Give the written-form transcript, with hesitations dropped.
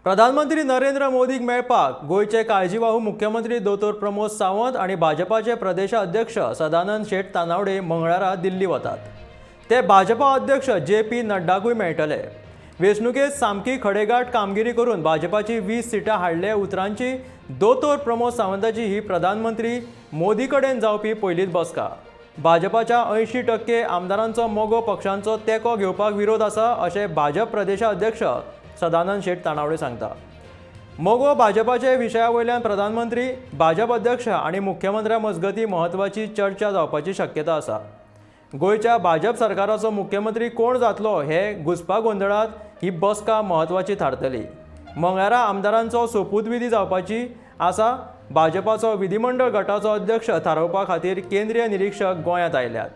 प्रधानमंत्री नरेंद्र मोदीक मेळपाक गोंयचे काळजीवाहू मुख्यमंत्री दोतोर प्रमोद सावंत आनी भाजपाचे प्रदेशाध्यक्ष सदानंद शेट तानावडे मंगळारा दिल्ली वतात. ते भाजपा अध्यक्ष जे पी नड्डाकूय मेळटले. वेंचणुकेत सामकी खडेगांठ कामगिरी करून भाजपाची 20 सिटां हाडले उपरांतची दोतोर प्रमोद सावंताची ही प्रधानमंत्री मोदी कडेन जावपी पयलीच बसका. भाजपाच्या 80% आमदारांचो मगो पक्षांचो तेंको घेवपाक विरोध आसा, अशें भाजप प्रदेशाध्यक्ष सदानंद शेट तानावडे सांगता. मगो भाजपाचे विशया वयल्यान प्रधानमंत्री, भाजप अध्यक्ष आनी मुख्यमंत्र्या मजगतीं म्हत्वाची चर्चा जावपाची शक्यता आसा. गोंयच्या भाजप सरकाराचो मुख्यमंत्री कोण जातलो हे घुस्पा गोंदळांत ही बसका म्हत्वाची थारतली. मंगळारा आमदारांचो सोपूतविधी जावपाची आसा. भाजपाचो विधिमंडळ गटाचो अध्यक्ष थारोवपा खातीर केंद्रीय निरीक्षक गोंयांत आयल्यात.